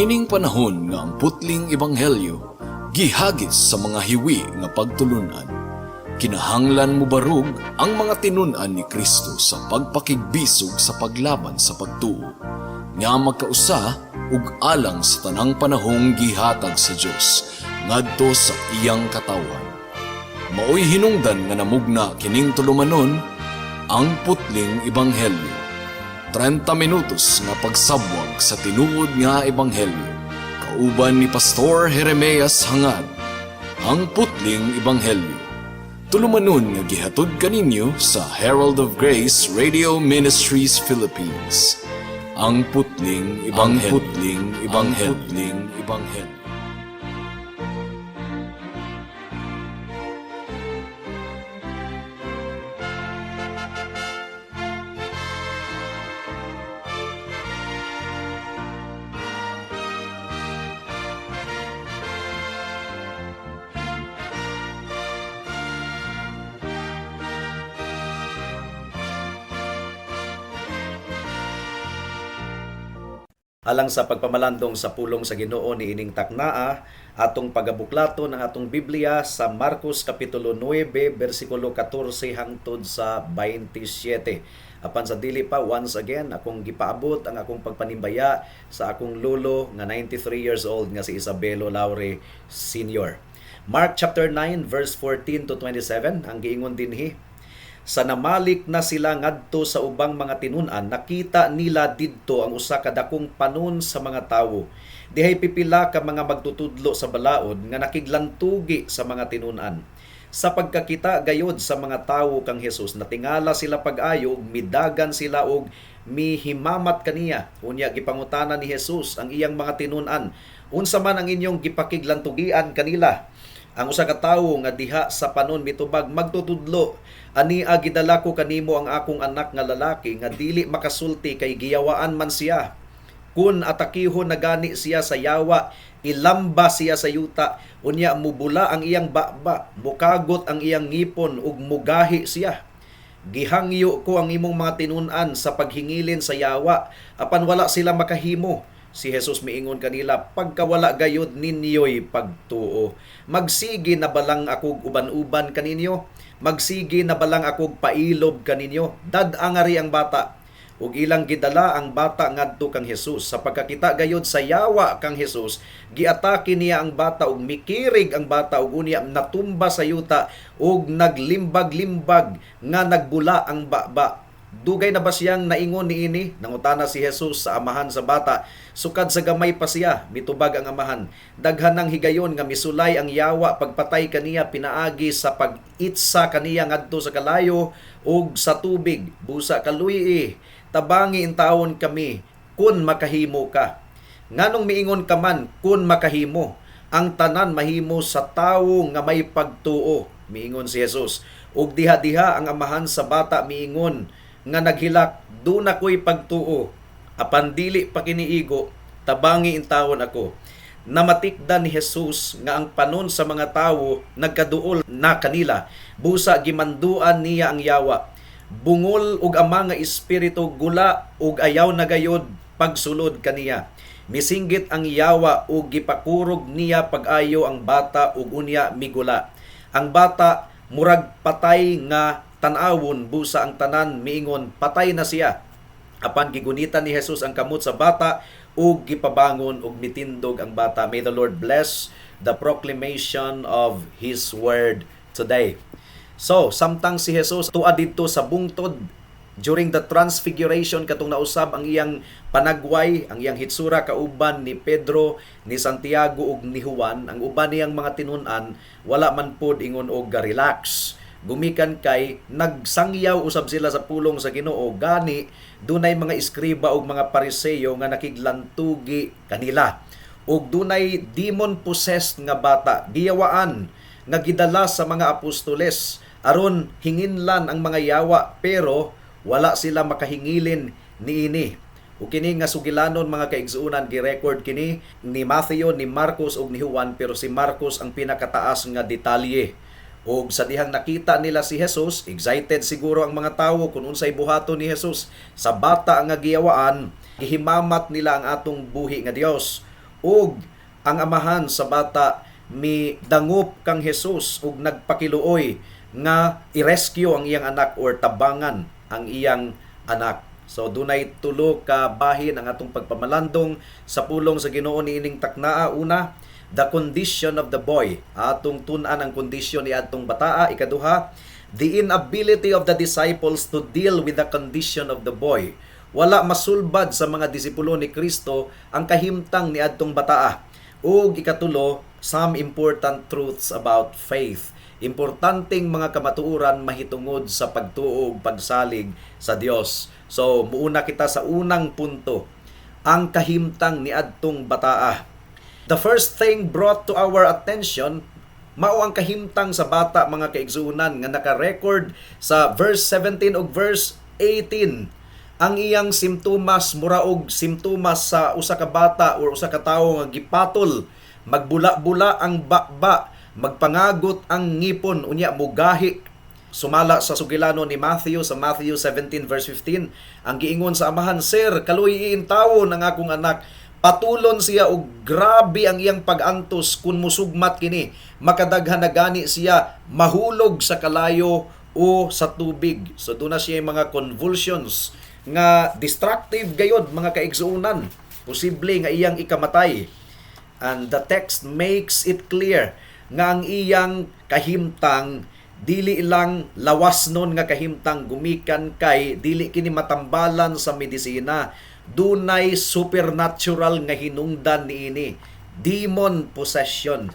Niining panahon nga ang putling ebanghelyo gihagis sa mga hiwi nga pagtulunan, kinahanglan mobarog ang mga tinun-an ni Kristo sa pagpakigbisog sa paglaban sa pagtuo nga magkausa ug alang sa tanang panahong gihatag sa Dios ngadto sa iyang katawhan. Maoy hinungdan nga namugna kining tulumanon, Ang Putling Ebanghelyo. 30 minutos nga pagsabwag sa tinuod nga ebanghelyo. Kauban ni Pastor Jeremias Hangad. Ang Putling Ebanghelyo. Tulumanon nga gihatod kaninyo sa Herald of Grace Radio Ministries Philippines. Ang Putling Ebanghelyo. Ang Putling Ebanghelyo. Ang Putling Ebanghelyo. Alang sa pagpamalandong sa pulong sa Ginoo niining taknaa, atong pagabuklaton ang atong Biblia sa Marcos kapitulo 9 bersikulo 14 hangtod sa 27. Apan sa dili pa, once again, akong gipaabot ang akong pagpanimbaya sa akong lolo nga 93 years old nga si Isabelo Laure Sr. Mark chapter 9 verse 14 to 27 ang giingon dinhi: "Sa namalik na sila ngadto sa ubang mga tinun-an, nakita nila didto ang usa ka dakong panon sa mga tawo. Dihay pipila ka mga magtutudlo sa balaod nga nakiglantugi sa mga tinun-an. Sa pagkakita gayod sa mga tawo kang Hesus, natingala sila pag-ayo ug midagan sila og mihimamat kaniya. Unya gipangutana ni Hesus ang iyang mga tinun-an, 'Unsa man ang inyong gipakiglantugian kanila?' Ang usa ka tawo nga diha sa panon mitubag, 'Magtutudlo, ania gidala ko kanimo ang akong anak nga lalaki nga dili makasulti kay giyawaan man siya. Kun atakihon na gani siya sa yawa, ilamba siya sa yuta, unya mubula ang iyang baba, mukagot ang iyang ngipon ug mugahi siya. Gihangyo ko ang imong mga tinun-an sa paghingilin sa yawa, apan wala sila makahimo.' Si Jesus miingon kanila, 'Pagkawala gayud ninyo'y pagtuo. Magsige na balang akog uban-uban kaninyo? Magsige na balang akog pailob kaninyo? Dad-a ngari ang bata.' Ug ilang gidala ang bata ngadto kang Jesus. Sa pagkakita gayod sa yawa kang Jesus, giatake niya ang bata ug mikirig ang bata ug unya natumba sa yuta ug naglimbag-limbag nga nagbula ang baba. Dugay na ba siyang naingon niini?' Nangutana si Jesus sa amahan sa bata. 'Sukad sa gamay pa siya,' mitubag ang amahan. 'Daghan ng higayon nga misulay ang yawa pagpatay kaniya pinaagi sa pag-itsa kaniya ngadto sa kalayo ug sa tubig. Busa kaluy-i, tabangi intawon kami kun makahimo ka.' 'Nganong miingon ka man kun makahimo? Ang tanan mahimo sa tawo nga may pagtuo,' miingon si Jesus. Ug diha-diha ang amahan sa bata miingon nga naghilak, 'Duna ko'y pagtuo, apan dili pa kiniigo, tabangi intawon ako.' Namatikdan ni Jesus nga ang panon sa mga tawo nagkaduol na kanila. Busa gimanduan niya ang yawa, 'Bungol ug ama nga espiritu, gula ug ayaw na gayod pagsulod kaniya.' Misinggit ang yawa ug gipakurog niya pag-ayo ang bata ug unya migula. Ang bata murag patay nga tan-awon, busa ang tanan miingon, 'Patay na siya.' Apan gigunitan ni Jesus ang kamot sa bata ug gipabangon ug mitindog ang bata." May the Lord bless the proclamation of His word today. So, samtang si Jesus tua didto sa bungtod during the transfiguration, katong nausab ang iyang panagway, ang iyang hitsura kauban ni Pedro, ni Santiago ug ni Juan, ang uban niyang mga tinun-an wala man pod ingon og ga-relax. Gumikan kay nagsangyaw usab sila sa pulong sa Ginoo, gani dunay mga eskriba ug mga Pariseyo nga nakiglantugi kanila. Ug dunay demon possessed nga bata, giyawaan, nga gidala sa mga apostoles aron hinginlan ang mga yawa, pero wala sila makahingilin niini. Ug kini nga sugilanon, mga kaigsuonan, gi-record kini ni Matthew, ni Marcos ug ni Juan, pero si Marcos ang pinakataas nga detalye. Og sa dihang nakita nila si Jesus, excited siguro ang mga tawo kung unsay buhaton ni Jesus sa bata nga giyawaan, gihimamat nila ang atong buhi nga Dios. Ug ang amahan sa bata mi dangop kang Jesus ug nagpakiluoy nga i-rescue ang iyang anak or tabangan ang iyang anak. So dunay tulo ka bahin ang atong pagpamalandong sa pulong sa Ginoo niining taknaa. Una, the condition of the boy. Atong tun-an ang kondisyon ni adtong bataa. Ikaduha, the inability of the disciples to deal with the condition of the boy. Wala masulbad sa mga disipulo ni Kristo ang kahimtang ni adtong bataa. Ug ikatulo, some important truths about faith. Importanteng mga kamatuoran mahitungod sa pagtuo ug pagsalig sa Dios. So, muuna kita sa unang punto, ang kahimtang ni adtong bataa. The first thing brought to our attention mao ang kahimtang sa bata, mga kaigsuonan, nga naka-record sa verse 17 ug verse 18. Ang iyang simptomas mura og simptomas sa usa ka bata or usa ka tawo nga gipatol: magbula-bula ang baba, magpangagot ang ngipon, unya mugahi. Sumala sa sugilano ni Matthew sa Matthew 17 verse 15, ang giingon sa amahan, "Sir, kaluy tawo ng akong anak. Patulon siya og grabe ang iyang pag-antos. Kun musugmat kini, makadaghan na gani siya mahulog sa kalayo o sa tubig." So duna siya mga convulsions nga destructive gayod, mga kaigsuonan, posible nga iyang ikamatay. And the text makes it clear nga ang iyang kahimtang dili lang lawas nun nga kahimtang gumikan kay dili kini matambalan sa medisina. Dunay supernatural nga hinungdan niini, demon possession.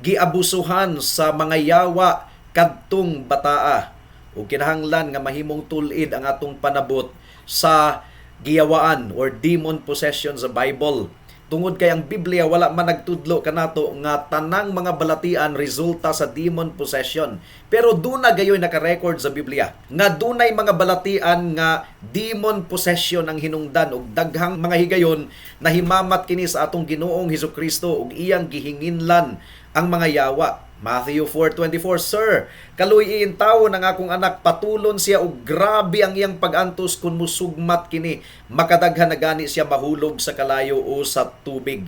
Giabusuhan sa mga yawa kadtong bataa ug kinahanglan nga mahimong tul-id ang atong panabot sa giyawaan or demon possession sa Bible, tungod kay ang Biblia wala man nagtudlo kanato nga tanang mga balatian resulta sa demon possession. Pero duna gayoy naka-record sa Biblia nga dunay mga balatian nga demon possession ang hinungdan, ug daghang mga higayon nahimamat kini sa atong Ginoong Hesus Kristo ug iyang gihinginlan ang mga yawa. Matthew 4:24, "Sir, kaluy tawo ng akong anak, patulon siya og grabe ang iyang pag-antos. Kun musugmat kini, makadaghan na gani siya mahulog sa kalayo o sa tubig."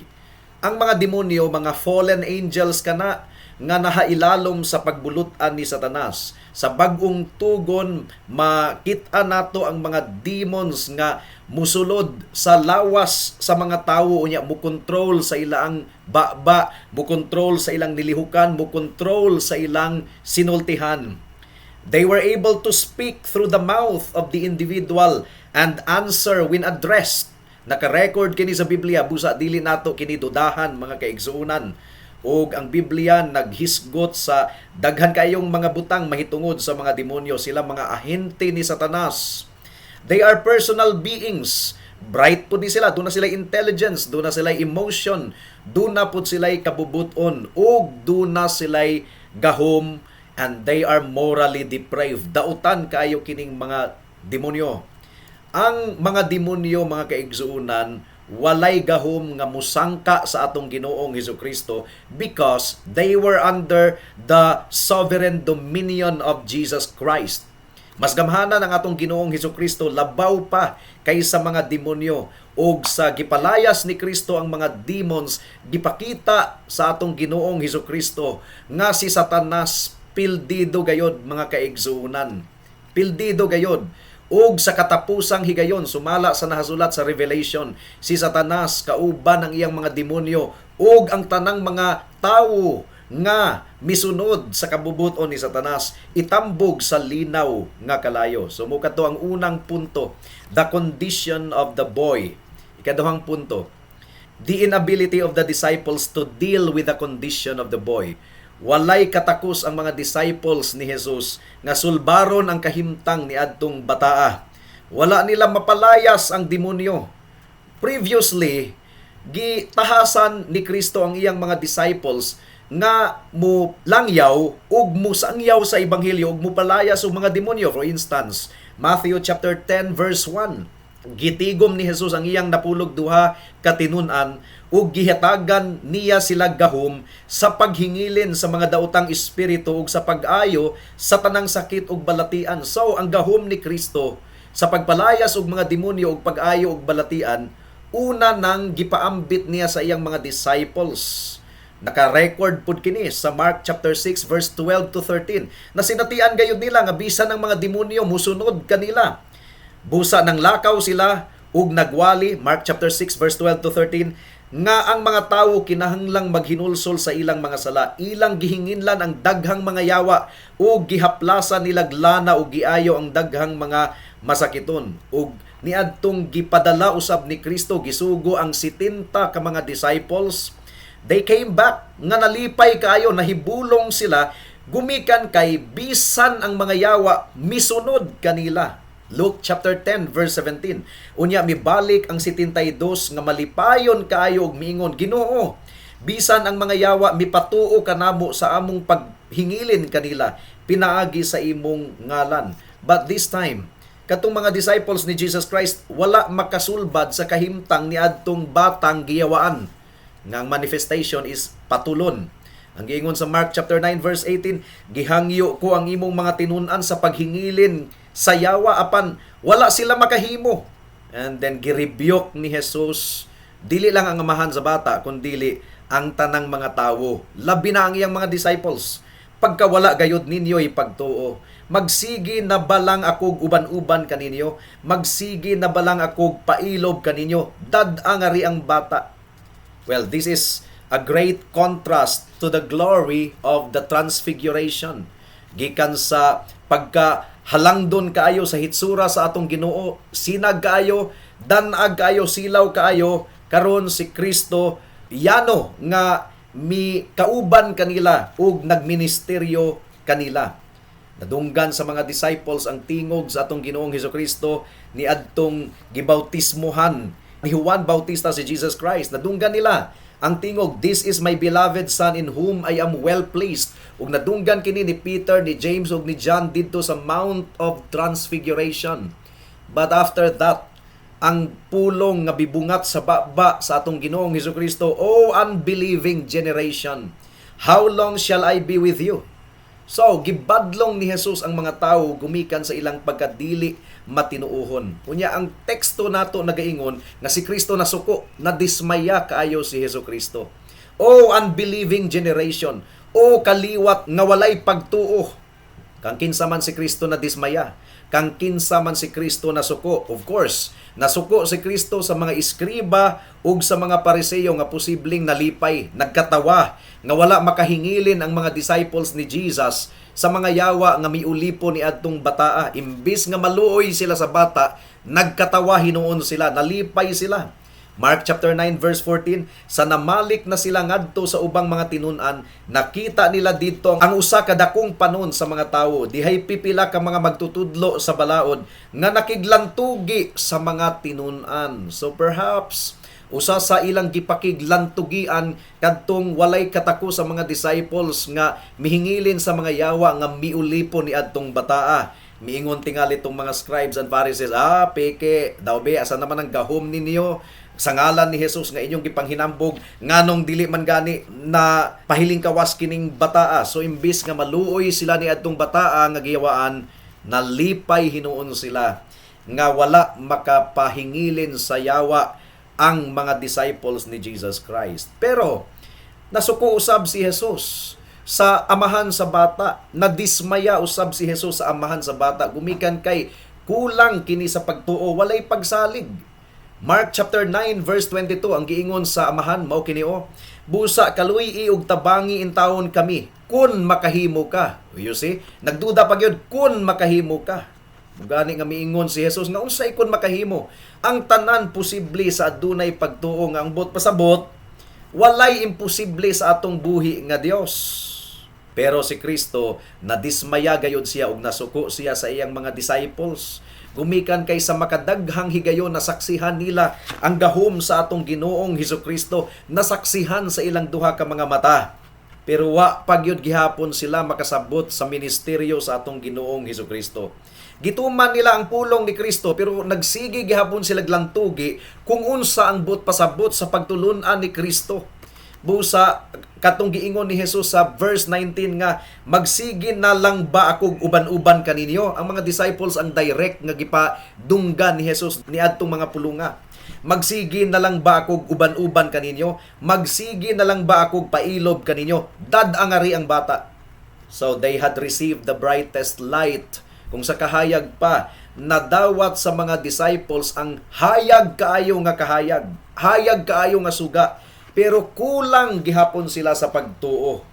Ang mga demonyo, mga fallen angels kana nga nahailalom sa pagbulutan ni Satanas. Sa Bag-ong Tugon, makita nato ang mga demons nga musulod sa lawas sa mga tawo, unya mo control sa ilang baba, mo control sa ilang nilihukan, mo control sa ilang sinultihan. They were able to speak through the mouth of the individual and answer when addressed. Naka-record kini sa Biblia, busa dili nato kini dudahan, mga kaigsuonan. Ug ang Biblia naghisgot sa daghan kayong mga butang mahitungod sa mga demonyo, sila mga ahente ni Satanas. They are personal beings. Bright pud ni sila, duna sila intelligence, duna sila emotion, duna pud sila kabubuton, ug duna sila gahom, and they are morally depraved. Dautan kaayo kining mga demonyo. Ang mga demonyo, mga kaigsuonan, walay gahom nga musangka sa atong Ginoong Hesus Kristo because they were under the sovereign dominion of Jesus Christ. Mas gamhanan ang atong Ginoong Hesus Kristo labaw pa kaysa mga demonyo, ug sa gipalayas ni Kristo ang mga demons, gipakita sa atong Ginoong Hesus Kristo nga si Satanas pildido gayod, mga kaigsuonan. Pildido gayod. Ug sa katapusang higayon, sumala sa nahasulat sa Revelation, si Satanas kauban ang iyang mga demonyo ug ang tanang mga tawo nga misunod sa kabubuton ni Satanas itambog sa linaw nga kalayo. So mao kato ang unang punto, the condition of the boy. Ikaduhang punto, the inability of the disciples to deal with the condition of the boy. Walay katakos ang mga disciples ni Jesus nga sulbaron ang kahimtang ni adtong bataa. Wala nila mapalayas ang demonyo. Previously, gitahasan ni Kristo ang iyang mga disciples nga mo langyaw ug mo sangyaw sa ebanghelyo ug mopalayas og mga demonyo. For instance, Matthew chapter 10 verse 1. Gitigom ni Jesus ang iyang 12 ka tinun-an ug gihatagan niya sila gahom sa paghingilin sa mga daotang espiritu ug sa pag-ayo sa tanang sakit ug balatian. So ang gahom ni Kristo sa pagpalayas og mga demonyo ug pag-ayo og balatian Una nang gipaambit niya sa iyang mga disciples. Naka-record pud kini sa Mark chapter 6 verse 12 to 13. Nasinatian gayud nila nga bisan ang mga demonyo musunod kanila. Busa nang lakaw sila ug nagwali, Mark chapter 6 verse 12 to 13, nga ang mga tawo kinahanglang maghinulsol sa ilang mga sala. Ilang gihinginlan ang daghang mga yawa ug gihaplasan nilag lana ug giayo ang daghang mga masakiton. Ug niadtong gipadala usab ni Kristo, gisugo ang 70 ka mga disciples. They came back nga nalipay kaayo, nahibulong sila gumikan kay bisan ang mga yawa misunod kanila. Luke chapter 10 verse 17. Unya mibalik ang 72 nga malipayon kaayo og miingon, "Ginoo, bisan ang mga yawa mipatuo kanamo sa among paghingilin kanila pinaagi sa imong ngalan." But this time, katong mga disciples ni Jesus Christ wala makasulbad sa kahimtang niadtong batang giyawaan nga ang manifestation is patulon. Ang giingon sa Mark chapter 9 verse 18, "Gihangyo ko ang imong mga tinun-an sa paghingilin sa yawa apan wala sila makahimo." And then girebuke ni Jesus dili lang ang amahan sa bata kundili ang tanang mga tawo, labi na ang iyang mga disciples. "Pagkawala gayud ninyo'y pagtuo. Magsige na balang akog uban-uban kaninyo? Magsige na balang akog pailob kaninyo? Dad-a ngari ang bata." Well, this is a great contrast to the glory of the Transfiguration. Gikan sa pagka halangdon kaayo sa hitsura sa atong Ginoo, sinag kaayo, danag kaayo, silaw kaayo, karon si Kristo yano nga mi kauban kanila ug nagministeryo kanila. Nadunggan sa mga disciples ang tingog sa atong Ginoong Hesukristo niadtong gibautismohan ni Juan Bautista si Jesus Christ. Nadunggan nila ang tingog, "This is my beloved Son in whom I am well pleased." Ug nadunggan kini ni Peter, ni James ug ni John didto sa Mount of Transfiguration. But after that, ang pulong nga bibungat sa baba sa atong Ginoong Hesukristo, "O unbelieving generation, how long shall I be with you?" So, gibadlong ni Jesus ang mga tao gumikan sa ilang pagkadili matinuohon. Unya ang teksto nato nagaingon nga si Kristo nasuko, nadismaya kaayo si Hesus Kristo. "O unbelieving generation, o kaliwat nga walay pagtuo." Kang kinsa man si Kristo na dismaya? Kang kinsa man si Kristo nasuko? Of course, nasuko si Kristo sa mga eskriba ug sa mga Pariseo nga posibleng nalipay, nagkatawa nga wala makahingilin ang mga disciples ni Jesus sa mga yawa nga miulipo ni adtong bataa. Imbis nga maluoy sila sa bata, nagkatawa hinuon sila, nalipay sila. Mark chapter 9 verse 14, sa namalik na sila ngadto sa ubang mga tinun-an, nakita nila didto ang usa ka dakong panon sa mga tawo. Dihay pipila ka mga magtutudlo sa balaod nga nakiglantugi sa mga tinun-an. So perhaps usa sa ilang gipakiglantugian kadtong walay katako sa mga disciples nga mihingilin sa mga yawa nga miulipo ni adtong bataa. Miingon tingali itong mga scribes and Pharisees, "Ah, peke, daw be, asa naman ang gahom ninyo sa ngalan ni Jesus nga inyong gipanghinambog, nganong dili man gani na pahiling kawas kining bataa?" So imbis nga maluoy sila ni adtong bataa nga giyawaan, nalipay hinuon sila nga wala makapahingilin sa yawa ang mga disciples ni Jesus Christ. Pero nasuko usab si Jesus sa amahan sa bata. Nadismaya usab si Jesus sa amahan sa bata gumikan kay kulang kini sa pagtuo, walay pagsalig. Mark chapter 9 verse 22, ang giingon sa amahan mao kini o, "Busa kaluy-i ug tabangi intawon kami kun makahimo ka." You see, nagduda pa gyud, "Kun makahimo ka." Gani nga miingon si Jesus nga unsay kun makahimo? Ang tanan posible sa adunay pagtuo, nga ang buot pasabot walay imposible sa atong buhi nga Dios. Pero si Kristo nadismaya gayud siya ug nasuko siya sa iyang mga disciples gumikan kay sa makadaghang higayon nasaksihan nila ang gahom sa atong Ginoong Hesukristo, nasaksihan sa ilang duha ka mga mata. Pero wa pagyud gihapon sila makasabot sa ministeryo sa atong Ginoong Hesukristo. Gituman nila ang pulong ni Kristo pero nagsige gihapon sila glantugi kung unsa ang buot pasabot sa pagtulun-an ni Kristo. Busa katong giingon ni Jesus sa verse 19 nga "Magsige na lang ba akog uban-uban kaninyo?" Ang mga disciples ang direct nga gipadunggan ni Jesus niadtong mga pulunga. Magsigi na lang ba akog uban-uban kaninyo? Magsigi na lang ba akog pailob kaninyo? Dad-a ngari ang bata. So they had received the brightest light. Kung sa kahayag pa, nadawat sa mga disciples ang hayag kaayo nga kahayag, hayag kaayo nga suga, pero kulang gihapon sila sa pagtuo.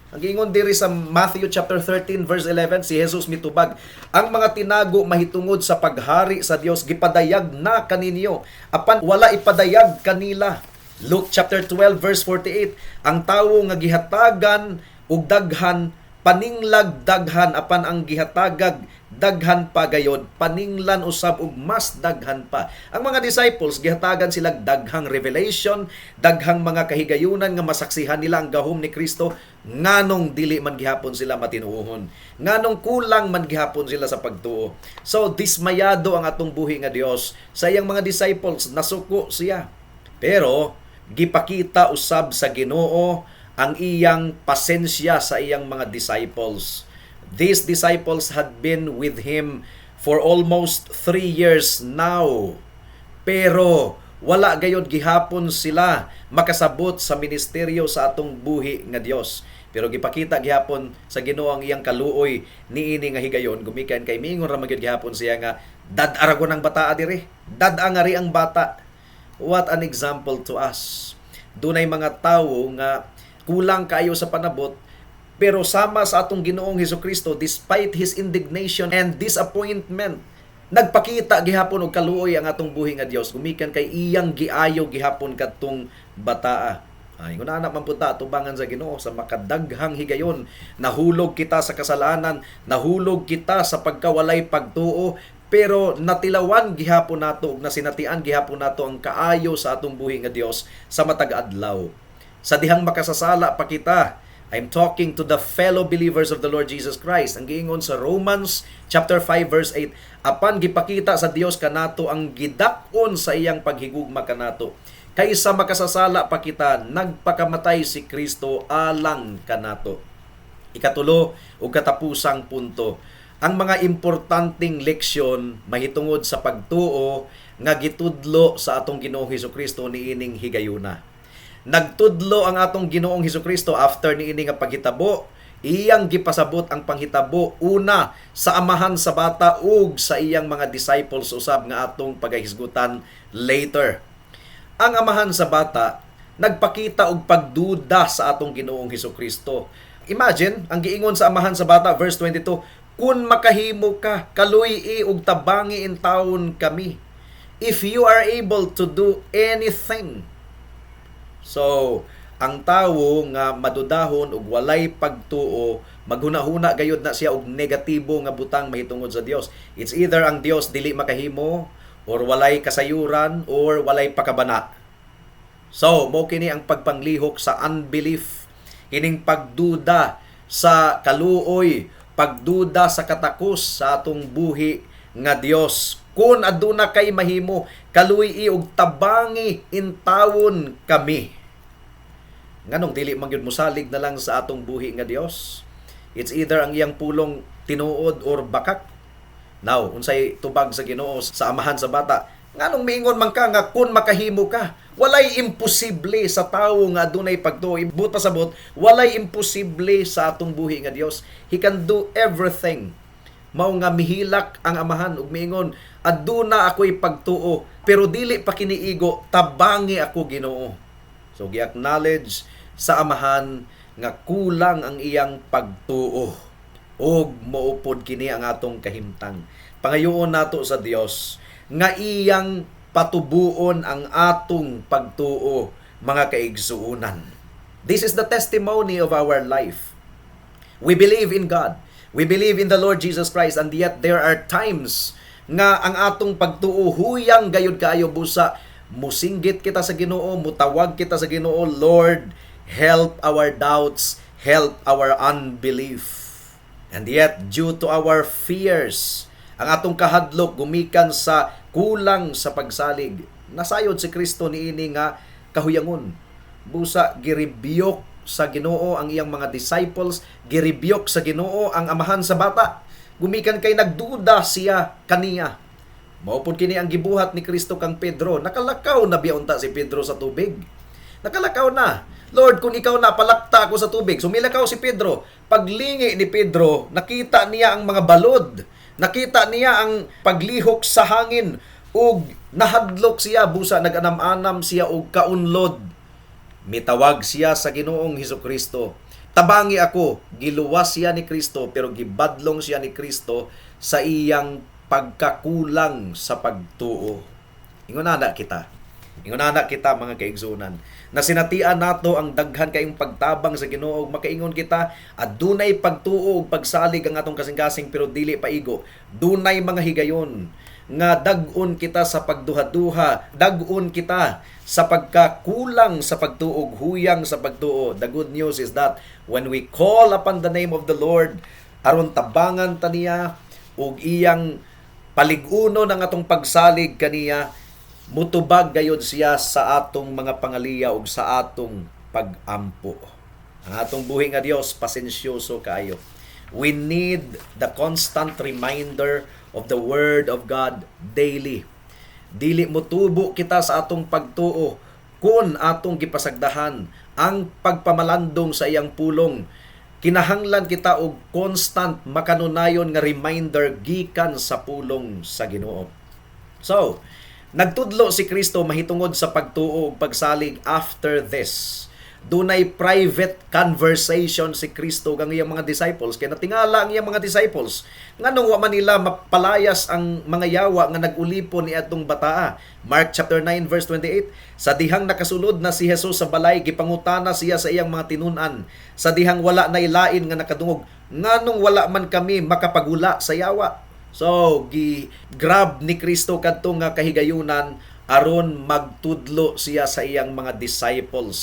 Ang giingon diri sa Matthew chapter 13 verse 11, si Jesus mitubag, "Ang mga tinago mahitungod sa paghari sa Dios gipadayag na kaninyo, apan wala ipadayag kanila." Luke chapter 12 verse 48, "Ang tawo nga gihatagan og daghan, paninglag daghan, apan ang gihatagag daghan pa gayod, paninglan usab og mas daghan pa." Ang mga disciples, gihatagan sila daghang revelation, daghang mga kahigayunan nga masaksihan nila ang gahom ni Kristo. Nganong dili man gihapon sila matinuohon? Nganong kulang man gihapon sila sa pagtuo? So dismayado ang atong buhi nga Dios sa iyang mga disciples, nasuko siya. Pero gipakita usab sa Ginoo ang iyang pasensya sa iyang mga disciples. These disciples had been with him for almost 3 years now. Pero wala gayod gihapon sila makasabot sa ministeryo sa atong buhi nga Dios. Pero gipakita gihapon sa Ginoo ang iyang kaluoy niini nga higayon, gumikan kay miingon ra magyud gihapon siya nga dad-a ra ang bata diri. Dad-a ngari ang bata. What an example to us. Dunay mga tawo nga kulang kaayo sa panabot, pero sama sa atong Ginoong Hesukristo, despite his indignation and disappointment, nagpakita gihapon og kaluoy ang atong buhi nga Dios, gumikan kay iyang giayo gihapon kadtong bataa. Ay, kung anak man punta atubangan sa Ginoo sa makadaghang higayon, nahulog kita sa kasalanan, nahulog kita sa pagkawalay pagtuo, pero natilawan gihapon nato ug nasinatian gihapon nato ang kaayo sa atong buhi nga Dios sa matag adlaw. Sa dihang makasasala pa kita, I'm talking to the fellow believers of the Lord Jesus Christ. Ang giingon sa Romans chapter 5 verse 8, apan gipakita sa Dios kanato ang gidak-on sa iyang paghigugma kanato. Kaysa makasasala pa kita, nagpakamatay si Kristo alang kanato. Ikatulo ug katapusang punto, ang mga importanteng leksyon mahitungod sa pagtuo nga gitudlo sa atong Ginoong Hesukristo niining higayuna. Nagtudlo ang atong Ginoong Hesukristo after niini nga paghitabo, iyang gipasabot ang panghitabo una sa amahan sa bata ug sa iyang mga disciples usab nga atong pagahisgutan later. Ang amahan sa bata nagpakita og pagduda sa atong Ginoong Hesukristo. Imagine, ang giingon sa amahan sa bata, verse 22, "Kun makahimo ka, kaluy-i ug tabangi intawon kami." If you are able to do anything. So, ang tawo nga madudahon ug walay pagtuo, maghuna-huna gayud na siya og negatibo nga butang mahitungod sa Dios. It's either ang Dios dili makahimo or walay kasayuran or walay pakabana. So, mo kini ang pagpanglihok sa unbelief, kining pagduda sa kaluoy, pagduda sa katakos sa atong buhi nga Dios. "Kun aduna kay mahimo, kaluy-i ug tabangi intawon kami." Nganong dili man gyud mosalig na lang sa atong buhi nga Dios? It's either ang iyang pulong tinuod or bakak. Now, unsay tubag sa Ginoo sa amahan sa bata? "Nganong miingon man ka nga kun makahimo ka? Walay imposible sa tawo nga adunay pagtuo." Buot pasabot, walay imposible sa atong buhi nga Dios. He can do everything. Mao nga mihilak ang amahan ug miingon, "Aduna ako'y pagtuo, pero dili pa kiniigo, tabangi ako, Ginoo." So gi-acknowledge sa amahan nga kulang ang iyang pagtuo, ug moupod kini ang atong kahimtang. Pangayoon nato sa Dios nga iyang patubuon ang atong pagtuo, mga kaigsuonan. This is the testimony of our life. We believe in God. We believe in the Lord Jesus Christ, and yet there are times nga ang atong pagtuo huyang gayud kaayo. Busa musinggit kita sa Ginoo, mutawag kita sa Ginoo, "Lord, help our doubts, help our unbelief." And yet, due to our fears, ang atong kahadlok gumikan sa kulang sa pagsalig, nasayod si Kristo niini nga kahuyangon. Busa girebuke sa Ginoo ang iyang mga disciples, girebuke sa Ginoo ang amahan sa bata. Gumikan kay nagduda siya kaniya. Mao pud kini ang gibuhat ni Kristo kang Pedro. Nakalakaw na biya unta si Pedro sa tubig. Nakalakaw na. "Lord, kung ikaw na, palakta ako sa tubig." So milakaw si Pedro. Paglingi ni Pedro, nakita niya ang mga balod. Nakita niya ang paglihok sa hangin ug nahadlok siya, busa nag-anam-anam siya og kaunlod. Mitawag siya sa Ginoong Hesukristo. "Tabangi ako." Giluwas siya ni Kristo, pero gibadlong siya ni Kristo sa iyang pagkakulang sa pagtuo. Ingon ana kita. Ingon ana kita, mga kaigsunan. Nasinatian nato ang daghan kayong pagtabang sa Ginoo ug makaingon kita, adunay pagtuo ug pagsalig ang atong kasing-kasing pero dili paigo. Dunay mga higayon nga dag-on kita sa pagduha-duha, dag-on kita sa pagkakulang sa pagtuo, huyang sa pagtuo. The good news is that when we call upon the name of the Lord, aron tabangan ta niya ug iyang palig-uno ng atong pagsalig kaniya, mutubag gayod siya sa atong mga pangaliya ug sa atong pagampo. Ang atong buhi nga Dios pasensyoso kaayo. We need the constant reminder of the Word of God daily. Dili motubo kita sa atong pagtuo kung atong gipasagdahan ang pagpamalandong sa iyang pulong. Kinahanglan kita og constant, makanunayon nga reminder gikan sa pulong sa Ginoo. So, nagtudlo si Kristo mahitungod sa pagtuo ug pagsalig after this. Dunay private conversation si Kristo kang iyang mga disciples kay natingala ang iyang mga disciples nganong wa man nila mapalayas ang mga yawa nga nag-ulipon ni atong bataa. Mark chapter 9 verse 28: "Sa dihang nakasulod na si Jesus sa balay, gipangutana siya sa iyang mga tinun-an sa dihang wala nay lain nga nakadungog, 'Nganong wala man kami makapagula sa yawa?'" So gi grab ni Kristo kadto nga kahigayunan aron magtudlo siya sa iyang mga disciples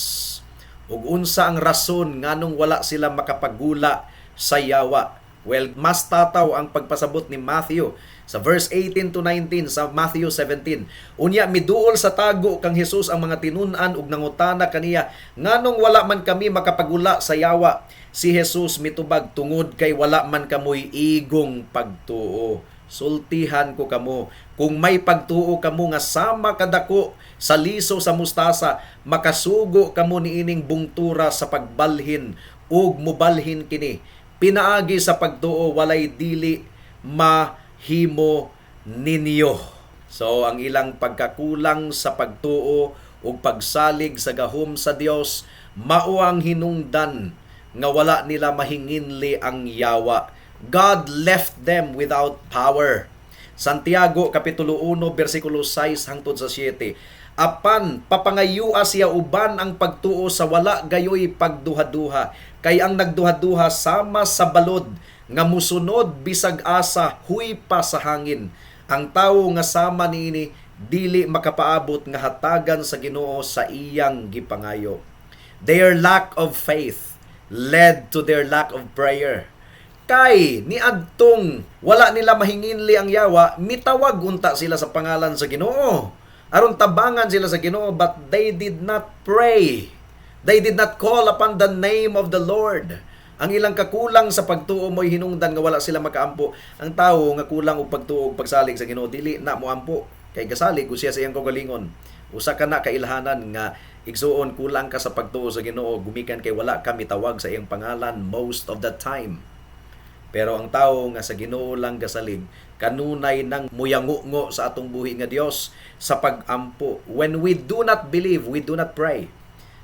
ug unsa ang rason nganong wala sila makapagula sa yawa. Well, mas tataw ang pagpasabot ni Matthew sa verse 18 to 19 sa Matthew 17. "Unya miduol sa tago kang Jesus ang mga tinun-an ug nangutana kaniya, 'Nganong wala man kami makapagula sa yawa?' Si Jesus mitubag, 'Tungod kay wala man kamoy igong pagtuo. Sultihan ko kamo, kung may pagtuo kamo nga sama kadako sa liso sa mustasa, makasugo kamo niining bungtura sa pagbalhin ug mubalhin kini. Pinaagi sa pagtuo, walay dili mahimo ninyo.'" So ang ilang pagkakulang sa pagtuo ug pagsalig sa gahom sa Dios mao ang hinungdan nga wala nila mahinginli ang yawa. God left them without power. Santiago kapitulo 1 bersikulo 6 hangtod sa 7. "Apan papangayua siya uban ang pagtuo sa wala gayoy pagduha-duha, kay ang nagduha-duha sama sa balod nga musunod bisag asa huypa sa hangin. Ang tawo nga sama niini dili makapaabot nga hatagan sa Ginoo sa iyang gipangayo." Their lack of faith led to their lack of prayer. Kay niadtong wala nila mahinginli ang yawa, mitawag unta sila sa pangalan sa Ginoo aron tabangan sila sa Ginoo, but they did not pray. They did not call upon the name of the Lord. Ang ilang kakulang sa pagtuo mo'y hinungdan nga wala sila makaampo. Ang tawo nga kulang og pagtuo og pagsalig sa Ginoo, dili na moampo kay gasalig kung siya sa iyang kaugalingon. Usa ka na kailhanan nga, igsuon, kulang ka sa pagtuo sa Ginoo gumikan kay wala ka mitawag sa iyang pangalan most of the time. Pero ang tao nga sa Ginoo lang gasalig, kanunay nang muyangungo sa atong buhi nga Dios sa pagampo. When we do not believe, we do not pray.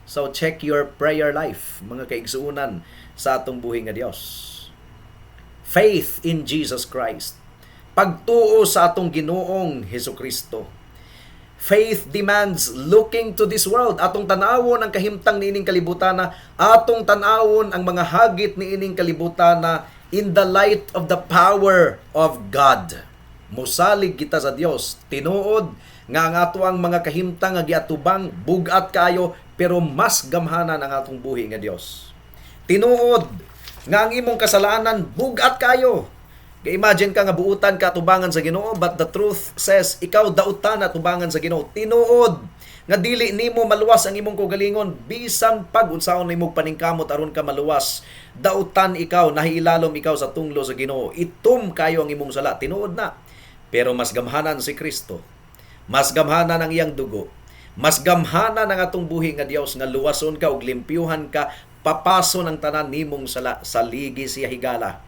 So check your prayer life, mga kaigsuunan sa atong buhi nga Dios. Faith in Jesus Christ. Pagtuo sa atong Ginoong Hesukristo. Faith demands looking to this world. Atong tanawon ang kahimtang niining kalibutan, atong tanawon ang mga hagit niining kalibutan in the light of the power of God. Musalig kita sa Dios. Tinuod nga ang ato ang mga kahimtang nga giatubang bug-at kaayo, pero mas gamhanan ang atong buhi nga Dios. Tinuod nga ang imong kasalanan bug-at kaayo. Imagine ka nga buutan ka tubangan sa Ginoo, but the truth says ikaw dautan na tubangan sa Ginoo. Tinuod nga dili nimo maluwas ang imong kaugalingon bisan pag unsaon nimo paningkamot aron ka maluwas. Dautan ikaw, nahiilalom ikaw sa tunglo sa Ginoo. Itom kayo ang imong sala. Tinuod na. Pero mas gamhanan si Kristo. Mas gamhanan ang iyang dugo. Mas gamhanan ang atong buhi nga Dios nga luwason ka ug limpyuhan ka, papason ang tanan nimong sala, saligi siya higala.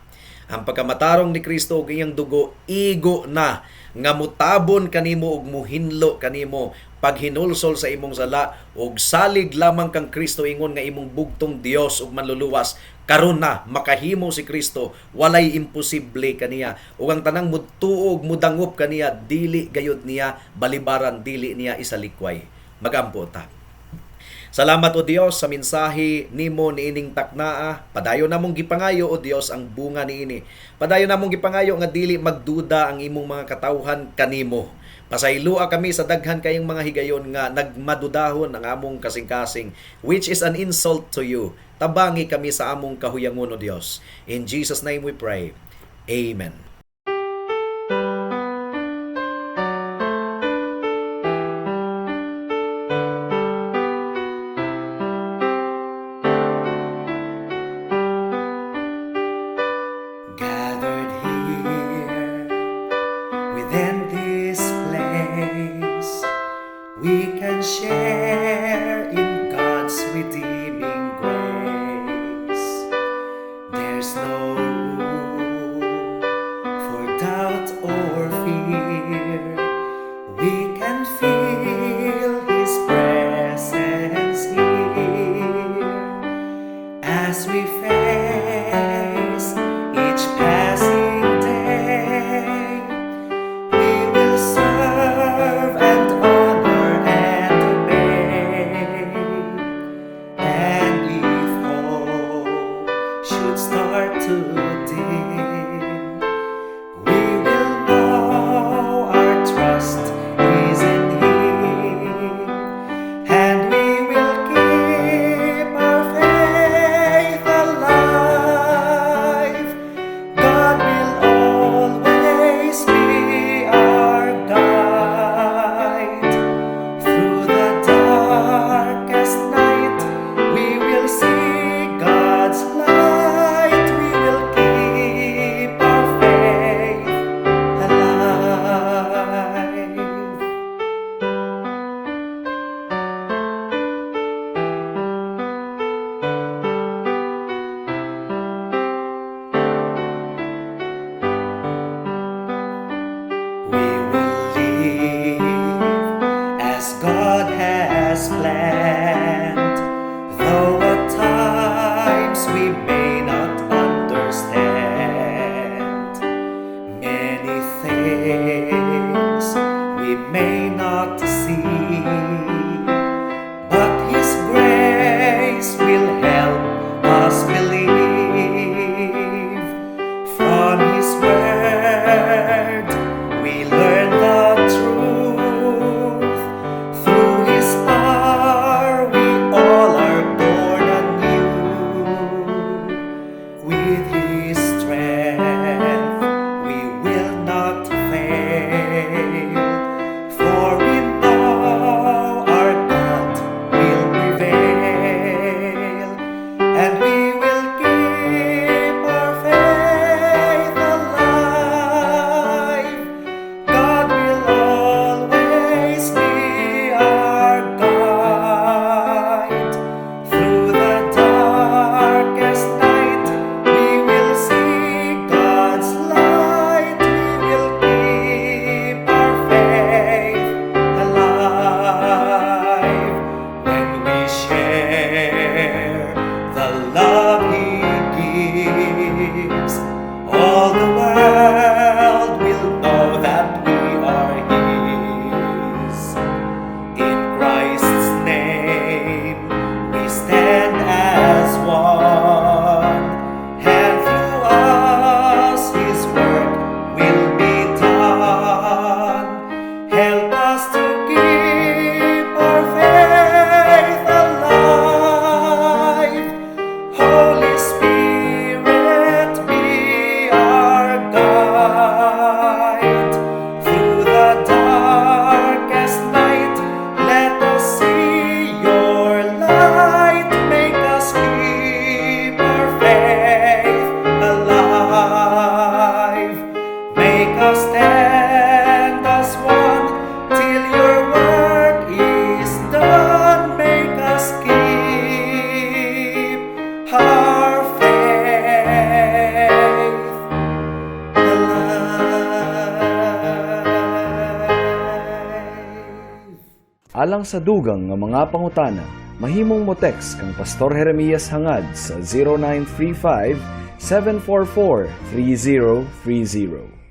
Ang pagkamatarong ni Kristo ug iyang dugo igo na nga mutabon kanimo ug muhinlo kanimo paghinulsol sa imong sala, ug salig lamang kang Kristo ingon nga imong bugtong Dios ug manluluwas. Karon na makahimo si Kristo, walay imposible kaniya, ug ang tanang mutuo ug mudangop kaniya dili gayud niya balibaran, dili niya isalikway. Magampo ta. Salamat, O Dios, sa mensahe nimo niining taknaa. Padayon namong gipangayo, O Dios, ang bunga niini. Padayon namong gipangayo nga dili magduda ang imong mga katawhan kanimo. Pasayloa kami sa daghan kayong mga higayon nga nagmadudahon ang among kasing-kasing, which is an insult to you. Tabangi kami sa among kahuyangon, O Dios. In Jesus' name we pray. Amen. Gathered here within this place, we can share in God's redeeming grace. There's no room for doubt or fear. We can feel His presence here as we face each passing day. We will serve and honor and obey. And if hope should start to dim, we will know our trust is in Him, and we will keep our faith alive. God will always be our guide. Through the darkest night, we will see God's light. We will keep our faith alive. We will live as God has planned, though at times we may not understand. Many things we may not see, but His grace will help us believe. From His Word, we learn the truth. Through His power, we all are born anew. With His strength, we will not fail, for we know our God will prevail, and we will keep our faith alive. God will always be our guide. Through the darkest night, we will see God's light. We will keep our faith alive. When we share the love He gives, all the world will know that we are His. In Christ's name, we stand as one, and through us His work will be done. Help us to keep our faith alive. Holy Spirit, be our Alang sa dugang nga mga pangutana, mahimong mo text kang Pastor Jeremias Hangad sa 0935 744 3030.